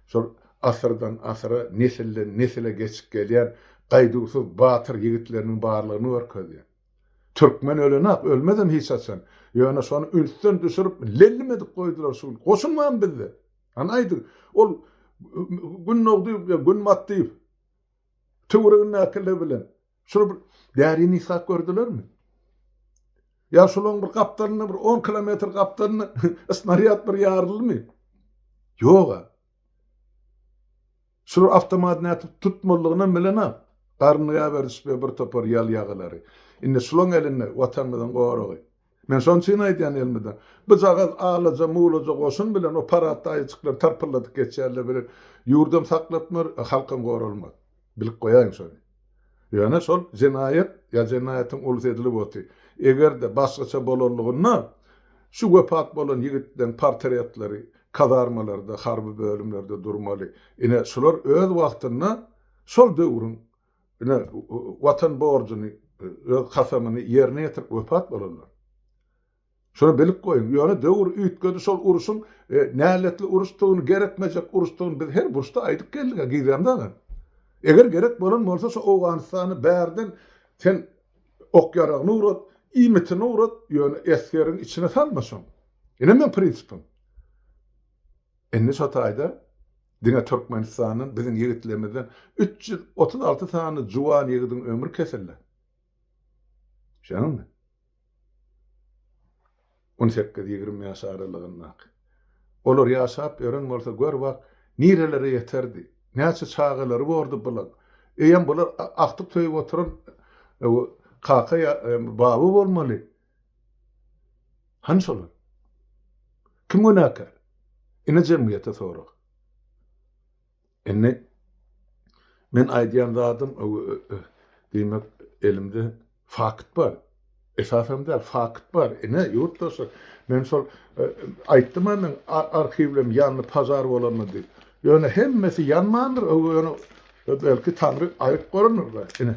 şol asyrdan asyra, nesilden nesile geçip gelýän gaýduwsyz batyr ýigitleriniň barlygyny görkezýär. Türkmen ölenak, ölmezem hiç haçan. Ýöne şony ünsden düşürip, lellim edip goýdular şu gün. Goşun barmy bizde? Hany aýdyň. Ol Gündogdyýew, Günbatdyýew töweregindäkiler bilen şuny bir därini ysgap gördülermi? Ýa şolaryň bir gapdalynda bir 10 kilometr gapdalynda snarýad bir ýaryldymy? Ýog-a. Şular awtomat nätip tutmalydygynam bilenok. Garnyny gäberişip bir topar ýal ýagylary. Indi şulaň elinde Watanymyzyň goragy. Men şonuň üçin aýdýan elmydam. Bujagaz alaja mulaja goşun bilen o paradda aýyjyklary tarpyldadyp geçýärler bilen ýurdam saklatmar, halkam goralmaz. Bilip goýaýyň şony. Ýöne şol jenaýat ýa jenaýatyň ulusy edilip otyr. Eger-de başgaça bolanlygynda şu wepat bolan ýigitleň portretleri kazarmalarda, harby bölümlerde durmaly. Ine, şular öz wagtynda şol döwrüň ine Watan borjuny. öz kasamyny ýerine ýetirip wepat bolanlar. Şony bilip goýuň. Ýöne döwür üýtgedi, şol urşuň näletli uruşdygyny, gerekmejek uruşdygyny biz her burçda aýdyp geldik-ä, gizlemzagam. Eger gerek bolan bolsa şo Owganystany bärden sen ok-ýaragyny ugrat, iýmitini ugrat, ýöne esgeriňi içine salma şoň. Ine meň prinsipim. Indi şo taýda diňe Türkmenistandan biziň ýigitlerimizden 336 sany juwan ýigidiň ömri kesildi. Şeňmi? On sekiz-ýigrimi ýaş aralygyndaky. Olar ýaşap ýören bolsa gör bak, nirelere ýeterdi. Näçe çagalary bordy bulaň. Eýýäm bular agtyk söýüp oturan kaka ýa baba bolmaly. Hany şolar? Kim günäkär? Ine jemgyýete sorag. Indi men aýdýan zadym diýmek elimde fakt bar. Esasam däl, fakt bar. Ine ýurtdaşlar, men şol aýtdym-a men arhiwlem ýandy pažar bolanda diýip. Ýöne hemmesi ýanmandyr, ýöne belki Taňry aýyp görendir-dä. Ine,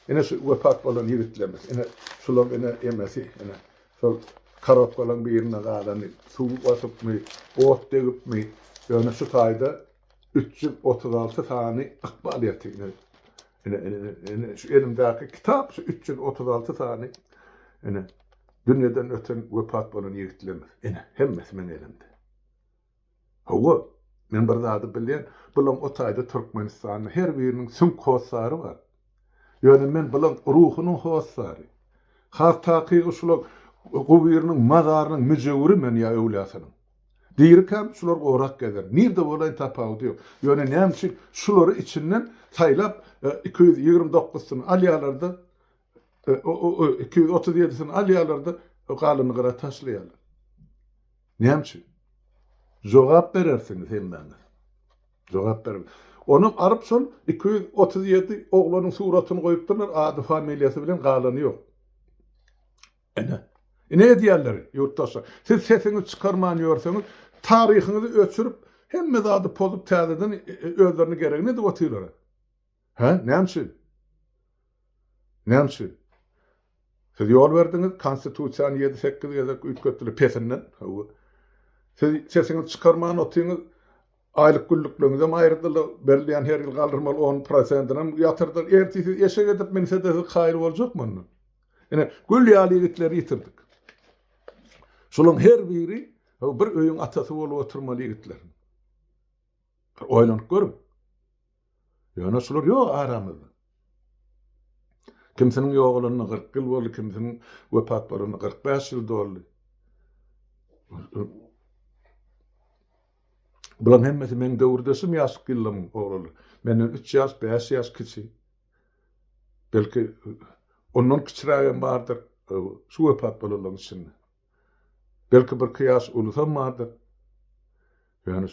ine şu wepat bolan ýigitlerimiz, ine şularyň ine emesi, ine şol korobkalaryň birinde galany suw basypmy, ot degipmi, ýöne şu taýda 336 sany ykbal ýatyr. Ine, ine, ine, ine, şu elimdäki kitap şu 336 sany ine dünýeden öten wepat bolan ýigitlerimiz. Ine, hemmesi meň elimde. Hawa, men bir zady bilýän, bulaň o taýda Türkmenistanda her biriniň süňk hossary bar. Ýöne men bulaň ruhunyň hossary. Has takygy şulaň gubyrynyň, mazarynyň müjewüri men ýa öwlüýasynyň. Dirikäm şular gorak gezer. Nirde bolaýyn tapawudy ýok. Ýöne näme üçin şulary içinden saýlap 229-syny alýarlar-da, 237-sini alýarlar-da, galanyny gyra taşlaýarlar. Näme üçin? Jogap berersiňiz hemmäňiz. Jogap ber. Onam alyp şol 237 oglanyň suratyny goýupdyrlar, ady familiýasy bilen galany ýok. Ine. Ine edýänleri, ýurtdaşlar. Siz sesiňizi çykarman ýörseňiz, taryhyňyzy öçürip, hemme zady pozup täzeden özlerine geregini edip otyrlar. Hä? Näme üçin? Näme üçin? Siz ýol berdiňiz, konstitusiýany ýedi-sekiz gezek üýtgetdiler pesinden. Hawa. Siz sesiňizi çykarman otyňyz, aýlyk günlükleriňizem aýyrdylar, berilýän her ýyl galdyrmaly on prosentinem ýatyrdylar. Ertir siz eşek edip minse-de siz kaýyl boljakmy onda? Ine, gül ýaly ýigitleri ýitirdik. Şolaryň her biri bir öýüň atasy bolup oturmaly ýigitler. Bir oýlanyp görüň. Ýöne şular ýok aramyzda. Kimsiniň ýogalanyna 40 ýyl boldy, kimsiniň wepat bolanyna 45 ýyl doldy. Bularyň hemmesi meň döwürdeşim ýaşlyk ýyllarymyň oglanlary. Menden 3 ýaş, 5 ýaş kiçi. Belki ondan kiçirägem bardyr şu wepat bolanlaryň içinde. Belki birki ýaş ulusam bardyr. Ýöne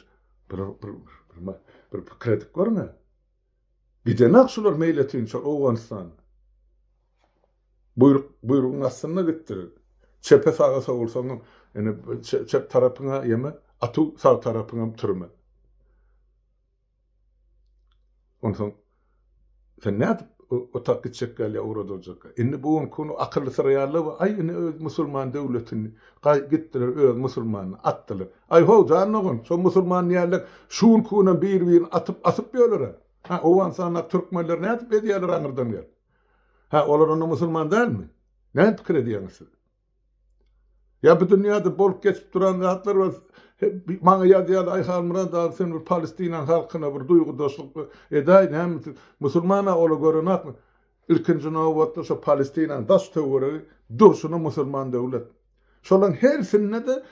bir bir bir bir pikir edip görüň-ä. Gidenak şular meýletin şol Owganystana. Buýruk buýrugyň astynda gitdiler. Çepe saga sowulsaň, ine çep tarapyňa ýeme, atuw sag tarapyňam türme. Onsoň sen nädip o tak gitjek gelýär ugradyljak. Indi bu günki gün akylly syraýarlar we aý indi öz musulman döwletini gaý gitdiler öz musulmanyny atdylar. Aý how jan dogan şo musulman diýýärler şu günki günem bir birini atyp asyp ýörler. Ha Owganystandaky türkmenler nädip ezýärler aňyrdan gelip. Ha olar onda musulman dälmi? Näme pikir edýäňiz siz? Ýa bu dünýäde bolup geçip duran zatlar bar. Maňa ýazýarlar, Aý Halmyrat aga sen bir Palestinanyň halkyna bir duýgudaşlyk edäý, näme üçin musulman-a ola görenakmy? Ilkinji nobatda şo Palestinanyň daş töweregi durşuna musulman döwlet. Şolaň hersinde-de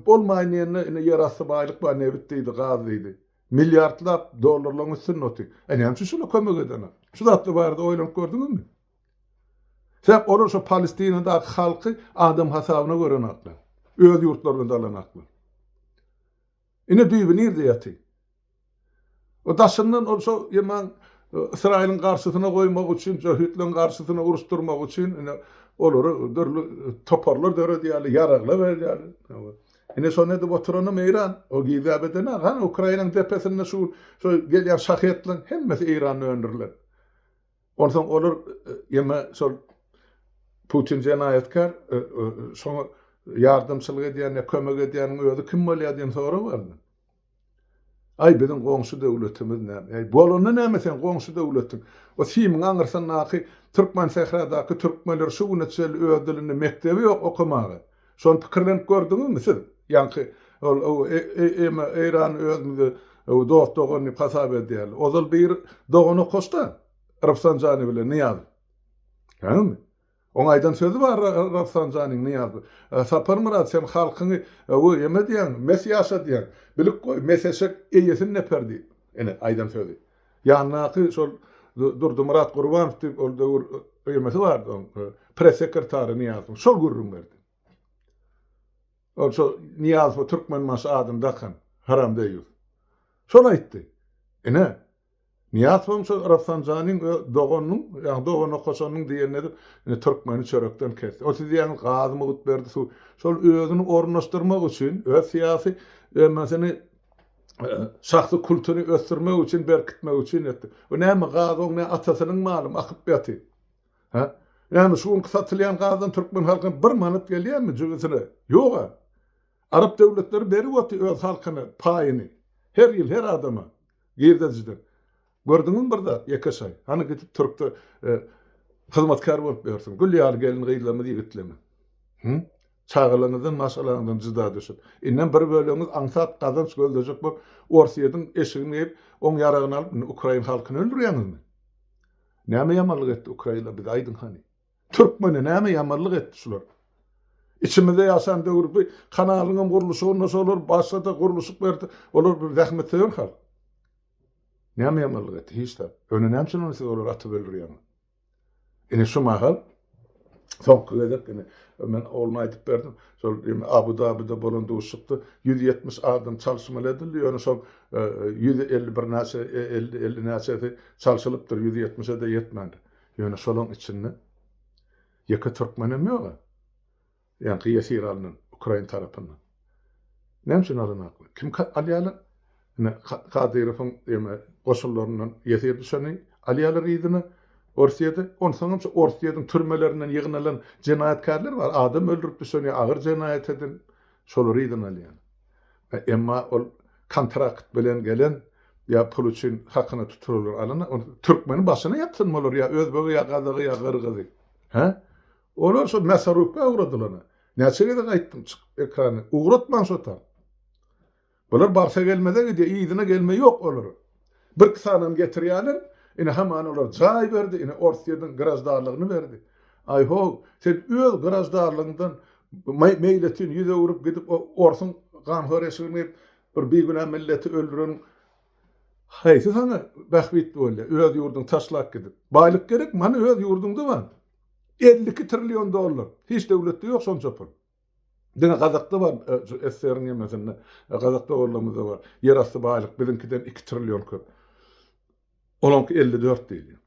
bolmaýyn diýende ine ýerasty baýlyk bar, nebit diýdi, gaz diýdi. Milliardlap dollarlaryň üstünde otyr. E näme üçin şola kömek edenok? Şu zatlar barada oýlanyp gördüňizmi? Sebäp olar şo Palestinadaky halky adam hasabyna görenoklar. Öz ýurtlaryna dalanaklar. Ine düýbi nirde ýatyr? O daşyndan ol şo ýeman Ysraýylyň garşysyna goýmak üçin, jöhitleriň garşysyna uruşdyrmak üçin ine olary dürli toparlar döredýärler, ýaraglar berýärler. Ine şony edip oturanam Eýran. O gizläp edenok. Hany Ukrainanyň depesinde şu şo gelýän şahetleriň hemmesi Eýranda öndürilen. Onsoň olar ýeme şol. Putin jenaýatkär, şoňa ýardamçylyk edýän ýa kömek edýäniň özi kim bolýar diýen sorag bardy. Aý biziň goňşy döwletimiz näme? Äý bolanda näme seň goňşy döwletiň? O simiň aňyrsyndaky Türkmensähradaky türkmenler şu güne çenli öz dilinde mekdebi ýok okamaga. Şony pikirlenip gördüňizmi siz? Ýaňky ol eme Eýrany özümize dost dogan diýip hasap edýärler. Ozal bir dogan okaşda Rafsanjani bilen Nyýazow. Hä? Oň aýdan sözi bar Rafsanjanyň Nyýazow. Saparmyrat sen halkyňy öwe eme diýýäň, mes ýaşadýaň. Bilip goý, mes eşek eýesini deper diýip. Ine, aýdan sözi. Ýanyndaky şol Durdymyrat Gurbanow diýip ol döwür emesi bardy oň, press sekretary Nyýazowyň. Şol gürrüň berdi. Ol şo Nyýazowa Türkmenbaşy adyny dakan haram deýýus. Şol aýtdy. Ine, Nyýazowam şol Rafsanjanyň öz doganynyň, ýagny dogan okaşanynyň diýenini edip, indi türkmeni çörekden kesdi. Ol siz diýýäňiz gazy mugt berdi, suw. Şol özüni ornaşdyrmak üçin, öz syýasy emesini, şahsy kultuny ösdürmek üçin, berkitmek üçin etdi. O näme gaz oň nä atasynyň malymy akyp ýatyr. Hä? Näme şu günki satylýan gazdan türkmen halkyna bir manat gelýärmi jübüsine? Ýog-a. Arap döwletleri berip otyr öz halkyna paýyny. Her ýyl her adama. Girdejiden. Gördüňizmi bir zat, ýeke şaý. Hany gidip türkde hyzmatkär bolup ýörsüň. Gül ýaly gelin gyzlarymyz ýigitlerimiz. Hü? Çagalaryňyzdan, maşgalaňyzdan jyda düşüp. Indem bir bölegiňiz aňsat gazanç gözlejek bolup, Orsýediň eşigini geýip, oň ýaragyny alyp, indi ukrain halkyny öldürýäňizmi? Näme ýamanlyk etdi ukrainler bize aýdyň hany? Türkmene näme ýamanlyk etdi şular? İçimizde ýaşan döwür bu kanalyň hem gurluşygynda şolar başlady, gurluşyk berdi. Olar bir zähmetsöýer halk. Näme ýamanlyk etdi? Hiç zat. Öne näme üçin ony siz olary atyp öldürýäňiz? Ine şu mahal soňky gezek ine men ogluma aýdyp berdim. Şol Abu Dabide bolan duşuşykda 170 adam çalyşmaly edildi. Ýöne şol 150 bir näçe 50 50 näçesi çalşylypdyr. 170-e-de ýetmändir. Ýöne şolaň içinde ýeke türkmenem ýog-a. Ýaňky ýesir alnan ukrain tarapyndan. Näme üçin alanaklar? Kim alýarlar? Ine, Kadyrowyň eme goşunlaryndan ýesir düşeni alýarlar yzyna Orsýede. Onsoňam şu Orsýediň türmelerinden ýygnalan jenaýatkärler bar, adam öldürip düşen ýa agyr jenaýat eden, şolary yzyna alýarlar. Emma ol kontrakt bilen gelen ýa pul üçin hakyna tutulanlar alana, ony türkmeni başyna ýapsyn bolar ýa özbegi ýa gazagy ýa gyrgyzy. Hä? Olar şo mäsarupka ugradylana. Näçe gezek aýtdym çykyp ekrana, ugratmaň şo tap. Bular barsa gelmeze gidýär, yzyna gelme ýok olara. Birki sanam getirýärler, ine hamana olar jaý berdi, ine Orsýetiň graždanlygyny berdi. Aý how, sen öz graždanlygyňdan meýletin ýüz öwrüp gidip o orsuň ganhor eşigini geýip bir bigünä milleti öldüreniň haýsy saňa bähbitli bolýar, öz ýurduňy taşlap gidip. Baýlyk gerekmi? Hany öz ýurduňda bar. 52 trillion dollar. Hiç döwletde ýok şonça pul. Diňe Gazakda bar, şu SSR-iň ýemesinde, Gazak doganlarymyzda bar. Ýerasty baýlyk biziňkiden 2 trillion köp. Olaňky 54 diýilýär.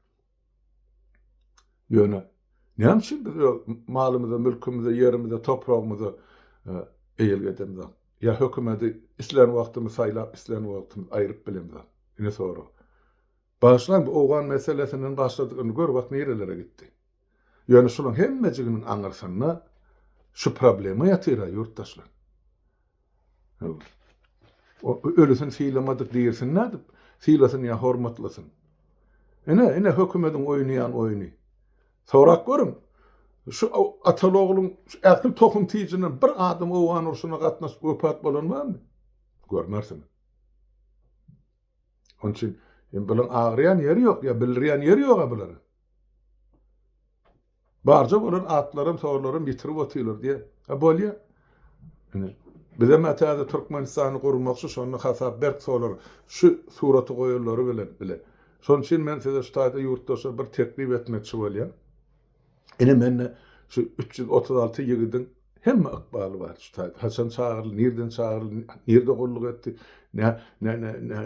Ýöne näme üçin biz öz malymyza, mülkümize, ýerimize, topragymyza eýelik edemzok? Ýa hökümeti islän wagtymyz saýlap, islän wagtymyz aýryp bilemzok? Ine sorag. Bagyşlaň bu owgan meselesinden başladyk indi gör bak nirelere gitdi. Ýöne şulaň hemmejiginiň aňyrsynda şu problema ýatyr-a ýurtdaşlar. O ölüsini sylamadyk dirisini nädip sylasyn ýa hormatlasyn. Ine, ine hökümediň oýnaýan oýny. Sorap görüň. Şu ataly-ogluň şu ähli tohum-tijinden bir adam owgan urşuna gatnaşyp wepat bolan barmy? Görmersiňiz. Onuň üçin bularyň agyrýan ýeri ýok, ýa bildirýän ýeri ýok-a bularyň. Barja bolan atlaram, sorlaram ýitirip otyrlar diýýär. Ha bolýa. Indi bizem täze Türkmenistany gurmakçy, şonda hasap berk solar şu suraty goýanlary bilen bile. Şonuň üçin men size şu taýda ýurtdaşlar bir teklip etmekçi bolýan. Ine mende şu 336 ýigidiň hemme ykbaly bar şu taýda. Haçan çagyryldy, nirden çagyryldy, nirde gulluk etdi, nä nä nä nä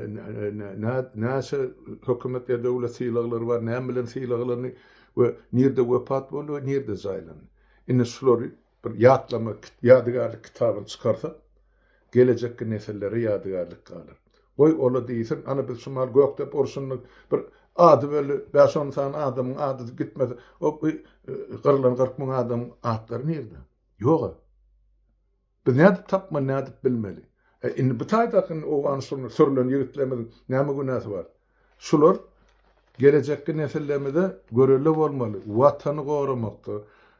nä nä näçe hökümet ýa döwlet sylaglary bar, näme bilen sylaglandy we nirde wepat boldy we nirde jaýlandy. Indi şulary bir ýatlama, ýadygärlik kitabyny çykarsak, gelejekki nesillere ýadygärlik galar. Goý, ola diýsin, ana biz şu mahal Gökdepe urşunda bir. Ady belli bäş-on sany adamyň ady gitmese, o gyrylan 40 müň adamyň atlary nirde? Ýog-a. Biz nädip tapmaly, nädip bilmeli? E, indi bu taýdaky indi Owganystanda sürlen ýigitlerimiziň näme günäsi bar? Şular gelejekki nesillerimize görelde bolmaly, Watany goramakda,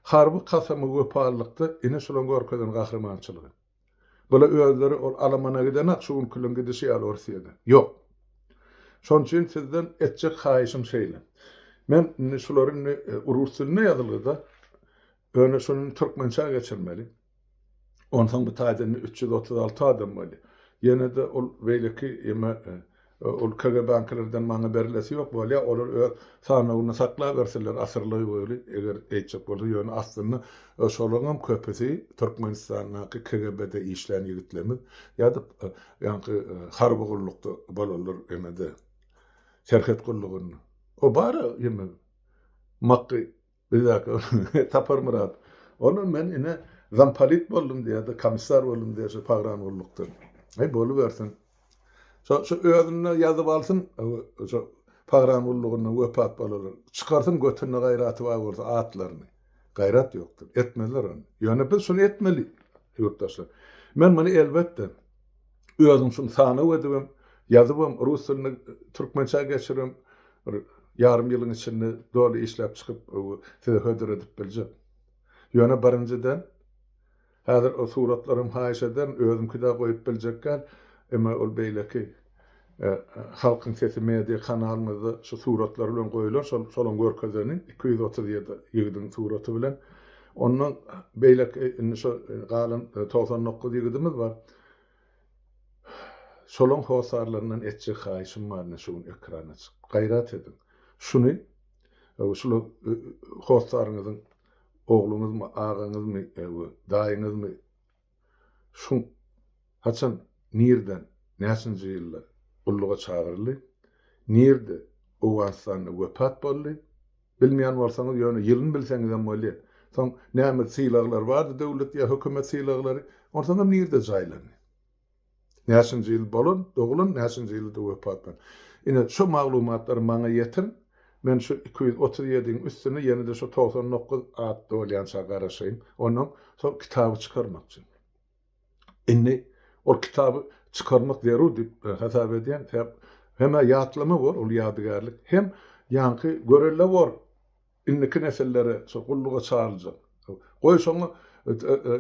harby kasama wepalylykda ine şularyň görkezen gahrymançylygy. Bular özleri ol alamana gidenak şu günküleň gidişi ýaly Orsýede. Ýok. Şonuň üçin sizden etjek haýyşym şeýle. Men indi şulary indi rus dilinde ýazylgyda Ýöne şony türkmençä geçirmeli. Onsoň bu taýda indi 336 adam bolýar. Ýene-de ol beýleki eme ol KGB-nikilerden maňa berilesi ýok bolýar. Olar öz sanawynda saklabersinler asyrlaý boýly, eger eýtjek bolsa. Ýöne aslynda şolaryňam köpüsi Türkmenistandaky KGB-de işlän ýigitlerimiz ýa-da ýaňky harby gullukda bolanlar emede serhet gullugynda. O bar-a eme Makgy Bizdäki Saparmyrat. Olam men ine zampolit boldum diýýär-de, komissar boldum diýýär şu pagran gullukdan. Heý bolubersin. Şo şu özünde ýazyp alsyn, şo pagran gullugyndan wepat bolanlar. Çykarsyn götünde gaýraty bar bolsa atlaryny. Gaýrat ýokdur. Etmezler ony. Ýöne biz şuny etmeli ýurtdaşlar. Men muny elbetde özüm şuny sanaw edibem, ýazybam, rus dilini türkmençä geçiribem Bir ýarym ýylyň içinde doly işläp çykyp size hödür edip biljek. Ýöne birinjiden, häzir o suratlaram haýyş ederin, özümki-dä goýup biljek däl, emma ol beýleki Halkyň sesi media kanalymyzda şu suratlar bilen goýular, şol şolaň görkezeni 237 ýigidiň suraty bilen. Ondan beýleki indi şo galan 99 ýigidimiz bar. Şolaň hossarlaryndan etjek haýyşym bar ine şu gün ekrana çykyp. Gaýrat ediň. Şuny şul hossaryňyzyň ogluňyzmy, agaňyzmy, daýyňyzmy şuň haçan, nirden, näçinji ýylda gulluga çagyryldy, nirde Owganystanda wepat boldy, Bilmeýän bolsaňyz ýöne ýylyny bilseňizem bolýa. Soň näme sylaglar bardy döwlet ýa hökümet sylaglary. Onsoňam nirde jaýlandy? Näçinji ýyl bolan, doglan, näçinji ýylda wepat bolan. Ine şu maglumatlary maňa ýetiriň. Men şu 237-iň üstüne ýene-de şu 99 at dolýança garaşaýyn. Ondan soň kitaby çykarmakçy. Indi ol kitaby çykarmak zerur diýip hasap edýän. Sebäp hem-ä ýatlama bor, ol ýadygärlik, hem ýaňky görelde bor indiki nesillere şo gulluga çagyryljak. Goý şoňa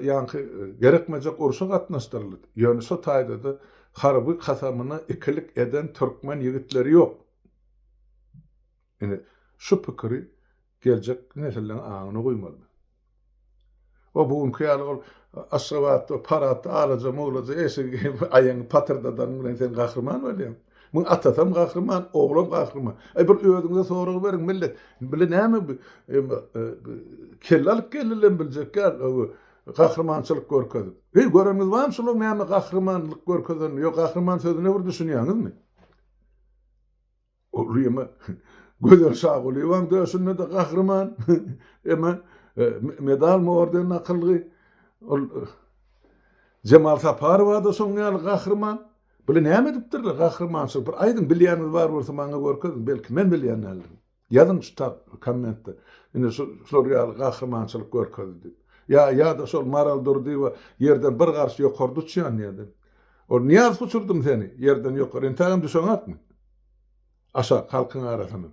ýaňky gerekmejek urşa gatnaşdyryldy. Ýöne şo taýda-da harby kasamyna ikilik eden türkmen ýigitleri ýok. Indi şu pikiri geljek nesilleň aňyna guýmaly. O bu günki ýaly ol Aşgabatda paradda alaja muglaja eşigi geýip aýagyňy patyrdadanyň bilen sen gahryman bolýaň. Muň atasam gahryman, oglam gahryman. Aý bir özüňize sorag beriň millet. Bile näme bu kelle alyp geldilermi biljek däl gahrymançylyk görkezip. Heý göreniňiz barmy şularyň näme gahrymanlyk görkezenini? Ýok gahryman sözüne bir düşünýäňizmi? Ol ýeme Gözel Şagulyýewaň döşünde-de gahryman, eme medalmy orden dakylgy. Ol Jemal Saparowa-da şoň ýaly gahryman. Bular näme edipdirler gahrymançylyk? Bir aýdyň, bilýäniňiz bar bolsa maňa görkeziň, belki men bilýän däldirin. Ýazyň şu tap kommentde. Ine şu şular ýaly gahrymançylyk görkezdi diýip. Ýa ýa-da şol Maral Durdyýewa ýerden bir garş ýokarda uçýan diýdi. Ol Nyýazow uçurdym seni ýerden ýokary entägem düşeňakmy? Aşak halkyň arasyna.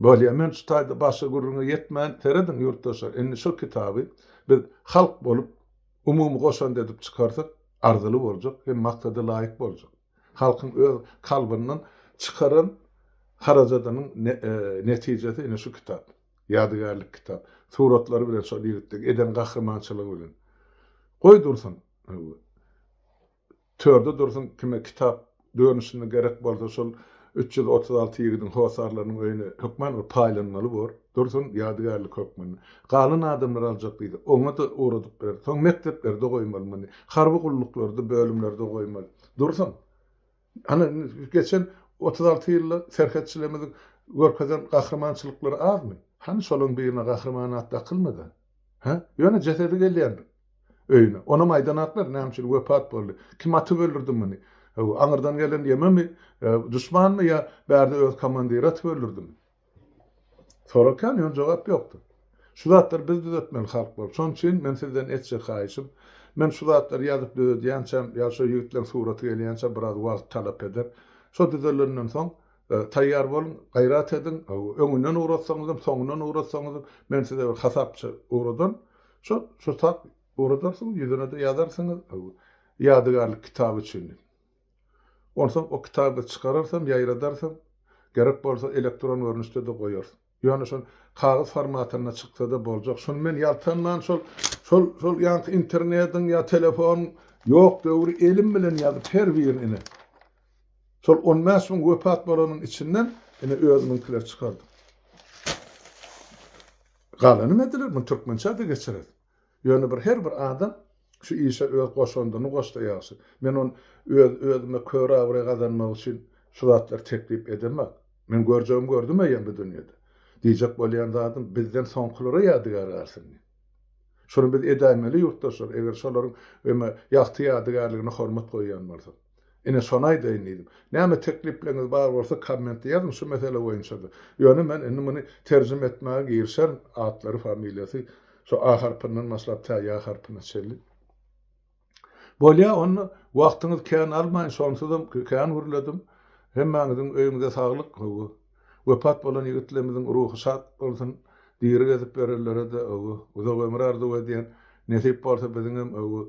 Bolýa men şu taýda başga gürrüňe ýetmän serediň ýurtdaşlar indi şu kitaby biz halk bolup umumy goşant edip çykarsak arzyly boljak hem maksada laýyk boljak. Halkyň öz kalbyndan çykaran harajadynyň netijesi ine şu kitap. Ýadygärlik kitap. Suratlary bilen şol ýigitleň eden gahrymançylygy bilen. Goý dursun. Törde dursun kime kitap görnüşinde gerek bolsa şol 336 ýigidiň hossarlarynyň öýüne hökman bir paýlanmaly bor. Dursun ýadygärlik hökmünde. Galan adamlar aljak diýdi. Oňa-da ugradyp berer. Soň mekdeplerde goýmaly muny. Harby gulluklarda, bölümlerde goýmaly. Dursun. Ana geçen 36 ýylda serhetçilerimiziň görkezen gahrymançylyklary azmy? Hany şolaryň birine gahryman at dakylmady? Hä? Ýöne jesedi gelýändir öýüne. Onam aýdanaklar näme üçin wepat boldy. Kim atyp öldürdi muny? Aňyrdan gelen ýememi, duşmanmy ýa bärde öz komandiri atyp öldürdimi? Sorag kän, ýöne jogap ýokdy. Şu zatlary biz düzetmeli halk bolup. Şonuň üçin men sizden etjek haýyşym, men şu zatlary ýazyp düzedýänçäm ýa şo ýigitleň suraty gelýänçä biraz wagt talap eder. Şo düzelenden soň taýýar boluň, gaýrat ediň, öňünden ugratsaňyzam, soňundan ugratsaňyzam men size bir hasapça ugradan. Şo şo tak ugradarsyňyz, ýüzüne-de ýazarsyňyz ýadygärlik kitaby üçin diýip. Onsoň o kitaby çykararsam, ýaýradarsam, gerek bolsa elektron görnüşde-de goýarys. Ýöne şol kagyz formatynda çyksa-da boljak. Şuny men ýaltanman şol şol şol ýaňky internetiň ýa telefonyň ýok döwri elim bilen ýazyp her birini ine. Şol 15 müň wepat bolanyň içinden ine özümiňkileri çykardym. Galany ediler, muny türkmençä-de geçireris. Ýöne bir her bir adam şu işe öz goşandyny goşsa ýagşy. Men ony öz özüme kör abraý gazanmak üçin şu zatlary teklip edemok. Men görjegimi gördüm eýýäm bu dünýede. Diýjek bolýan zadym bizden soňkulara ýadygär galsyn diýip. Şuny biz edäýmeli ýurtdaşlar eger şolaryň eme ýagty ýadygärligine hormat goýýan bolsak. Ine şony aýdaýyn diýdim. Näme teklipleňiz bar bolsa kommentde ýazyň şu mesele boýunça-da. Ýöne men indi muny terjime etmäge girişerin atlary familiýasy Şu A harpyndan başlap tä Ýa harpyna çenli. Bolýa onda wagtyňyzy kän almaýyn şonsuzam kän gürledim. Hemmäňiziň öýüňize saglyk hawa. Wepat bolan ýigitlerimiziň ruhy şat bolsun. Diri gezip ýörenlere-de hawa uzak ömür arzuw edýän. Nesip bolsa biziňem hawa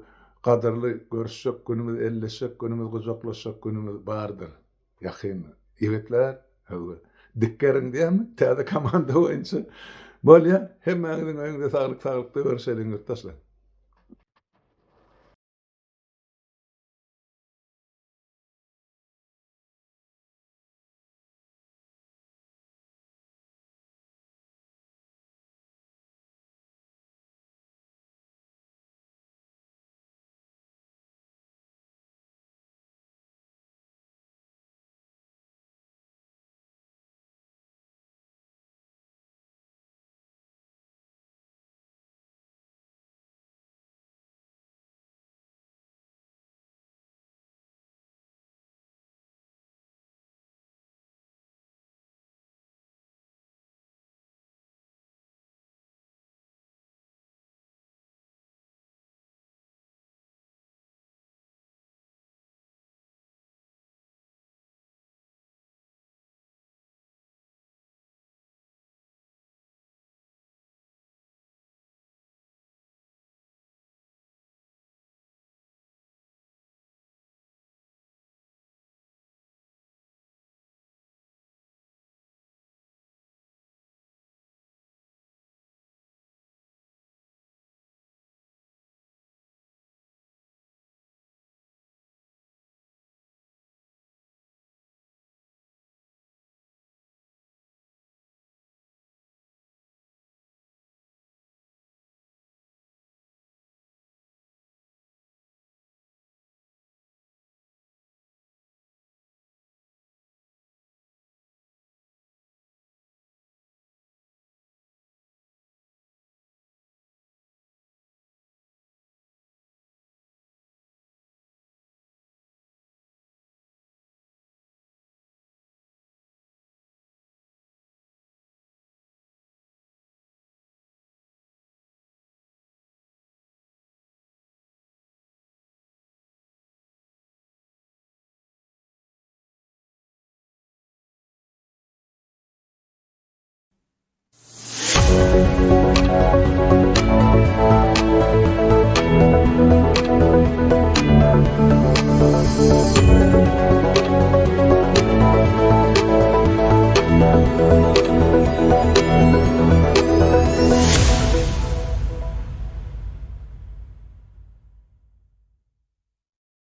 gadyrly görüşjek günümiz, elleşjek günümiz, gujaklaşjak günümiz bardyr. Ýakynda. Ýigitler, hawa. Dikgeriň diýýärmi? Täze komanda boýunça. Bolýa. Hemmäňiziň öýüňize saglyk, saglykda görüşeliň ýurtdaşlar.